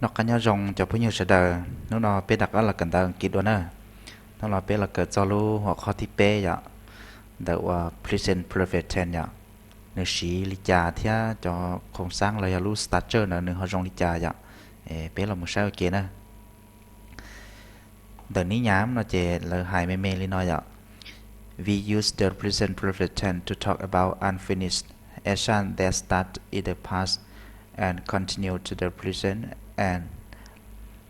Noj qab nyob zoo cov phooj ywg sawv daws, hnub no peb rov qab los kawm ntawv Askiv dua na. Hnub no peb los kawm txog lub hom qhov thib peb yom, ntawm uas present perfect tense yom. Nws siv li cas thiab cov khoom xaab los yog lub structure ntawd nws ho zoo li cas yom. Peb los mus saib ua ke na. Ntawm nib nyam no ces lawv hais me me li no yom. We use the present perfect tense to talk about unfinished action that start in the past and continue to the present and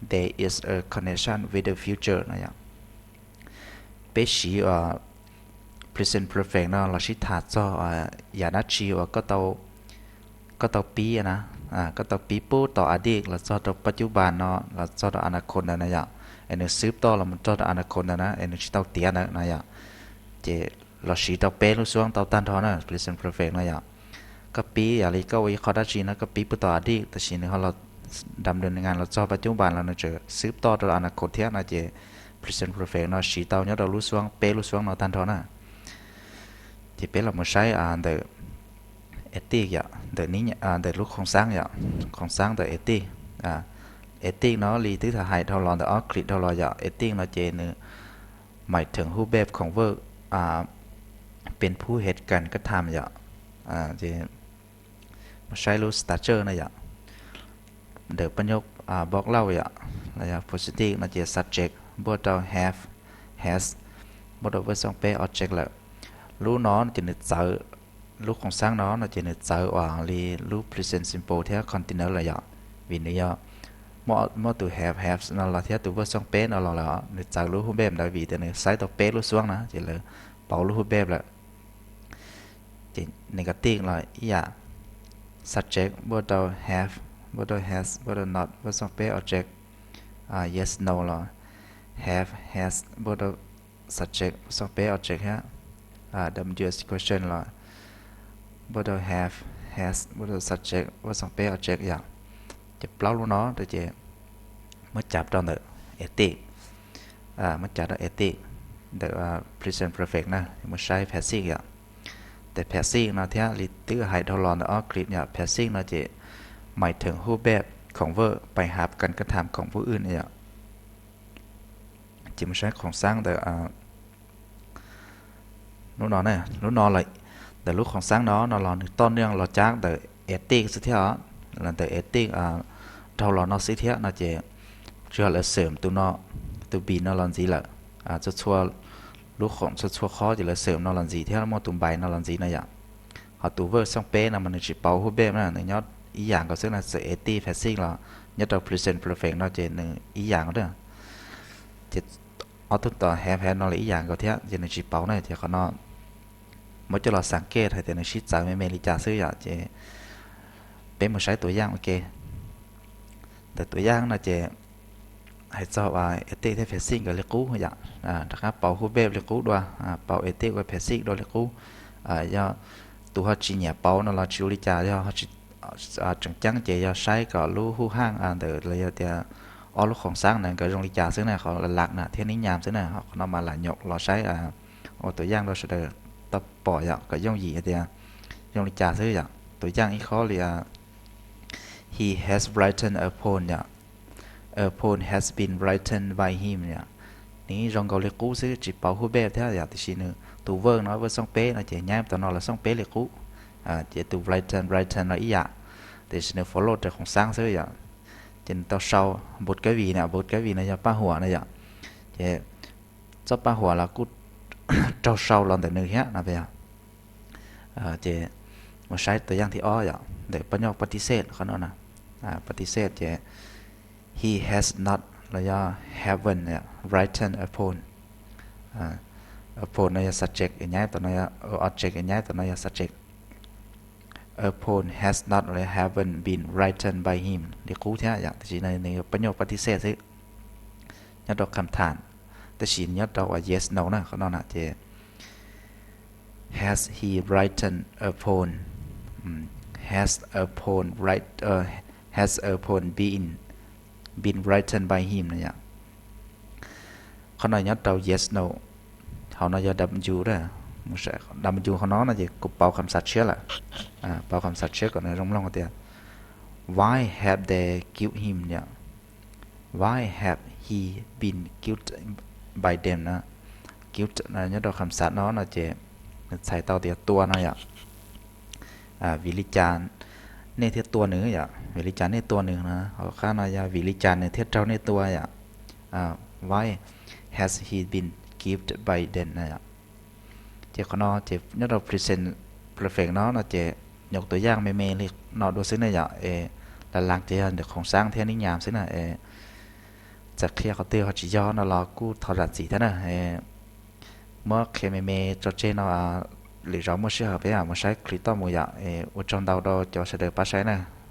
there is a connection with the future no yom. Peb siv present perfect no los sib tham txog yam dab tsi uas koj tau pib na, koj tau pib pub tom a dij los txog rau pab cub npas no los txog rau a na khos ntawd na yom, es nws xwb toj los mus txog rau a na khos ntawd na es nws tsis tau tiav ntawd na yom. Ces los siv rau peb lub suab tau tag nrho na present perfect no yom. Koj pib yam li koj ua ib qho dab tsi no koj pib pub tom a dij tab sis nws ho los dam du nga los txog pab cub npas los nws tseem xwb toj rau a na khos thiab no ces present perfect no siv tau nyob rau lub suab peb lub suab no tag nrho na. Ces peb los mus saib ntawm a dij yom, ntawm lub khoom xaab yom, khoom xaab ntawm a dij. A dij no li twb tham hais dhau los ntawm ob clip dhau los yom, a dij no ces nws mais thưởng hút bếp khổng vợ, peb phub het kan kab tham yom. Mus saib lub structure na yom. Ntawm pab nyob box lauj yom, los yog positive no ces subject npuaj rau have, has, npuaj rau verb xooj peb object lawm. Lub no ces nws txawv, lub khoom xaab no no ces nws txawv uas li lub present simple thiab continuous lawm yom. Vim nws yog muaj tus have, has no los thiab tus verb xooj peb no los lawm, nws txawv lub hút bếp ntawd vim tias nws xaiv tau peb lub suab na ces lawv pauv lub hút bếp lawm. Ces negative los ib yam, subject npuaj rau have, npuaj rau has, npuaj rau not, verb xooj peb object. Yes no los have, has, npuaj rau subject, verb xooj peb object thiab. W question los npuaj rau have, has, npuaj rau subject, verb xooj peb object yom. Ces plaub lub no ces muab cav rau ntawm a dij, muab cav rau a dij ntawm present perfect na, mus saib passive yom. Tes passive no thiab li twb hais dhau los ntawm ob clip yom, passive no ces mais thưởng hút bếp khổng vợ, bài học cần cách tham khổng võ ưn yom. Ces mus saib khoom xaab ntawm lub no na, lub no ntawm lub khoom xaab no no los nws toj neeg los cab ntawm a dij xwb thiab os, los ntawm a dij dhau los no xwb thiab no ces tsuas yog lawv xwm tus no, tus bì no los ntxiv lawm. Lub khoom txhua txhua qhov ces lawv xwm no los ntxiv thiab muaj tus bài no los ntxiv na yom. Ho tus verb xooj peb no mas nws tsis pauv hút bếp na, nws nyob ib yam nkaus xwb na, txawm a dij passive los nyob rau present perfect no ces nws ib yam nkaus na. Ces ob tug tom have, has no los ib yam nkaus thiab ces nws tsis pauv na, ces qhov no muab coj los xav ke hais tias nws sib txawv me me li cas xwb yom. Ces peb mus saib tus yaj ua ke. Ntawm tus yaj no ces hais txog uas a dij thiab passive nkawd li qub yom, rov qab pauv hút bếp li qub dua, pauv a dij ua passive dua li qub. Yog tus ho tsis nyiam pauv no los tsis ua li cas, yog tseem ceeb ces yog saib kom lub hút haj ntawm los yog tias ob lub khoom xaab na nkawd zoo li cas xwb na, qhov lam na thiab nib nyam xwb na, qhov no mas lam nyuam los saib ua tus yaj rau sawv daws tau pom yom, kom yooj yim hais tias zoo li cas xwb yom. Tus yaj ib qho li he has written a poem yom, a poem has been written by him yom. Nws zoo nkaus li qub xwb tsis pauv hút bếp thiab yom, tiam sis nws tus verb no verb xooj peb no ces nyab tom no los xooj peb li qub. Ces tus written, written no ib yam, tiam sis nws follow raws khoom xaab xwb yom. Ces nws tau sau, bột cát vì na, bột cát vì no yog paj huam na yom. Ces txoj paj huam los kuj raug sau los ntawm nws thiab no yog. Ces mus saib tus yaj thib ob yom, ntawm paj nyob paj tib xej qhov no na, paj tib xej ces he has not los yog haven't written a poem. A poem no yog subject nyab tom no, object nyab tom no yog subject. A poem has not los yog haven't been written by him li qub thiab yom, tiam sis nws yog paj nyob paj tib xej xwb, nyob rau kham tham, tab sis nyob rau uas yes no na qhov no na ces has he written a poem, has a poem write, has a poem been, been written by him no yom. Qhov no nyob rau yes no, hauv no yog w, w qhov no no ces kuv pauv kham xav tshiab lawm, pauv kham xav tshiab kom nws zoo mloog tias why have they killed him yom. Why has he been killed by them no? Killed no nyob rau kham xav no no ces nws txhais tau tias tua no yom. Vim li cas nej thiaj tua nws yom? Vim li cas nej tua nws no? Hauv qab no yog vim li cas nws thiaj raug nej tua yom? Why has he been killed by them no yom? Ces qhov no ces nyob rau present perfect no no ces nyuam tus yaj me me li no dua xwb ne yom. Es las las ces yog ntawm khoom xab thiab nib nyam xwb na. Es txawm qhia qhov twg ho tsis yog no los kuj thov zam txim thiab na. Muab qhia me me tso tseg no, lwm zaus muaj sij hawm peb mam mus saib clip toj mus yom. Es ua tsaug ntau rau cov sawv daws pab saib na.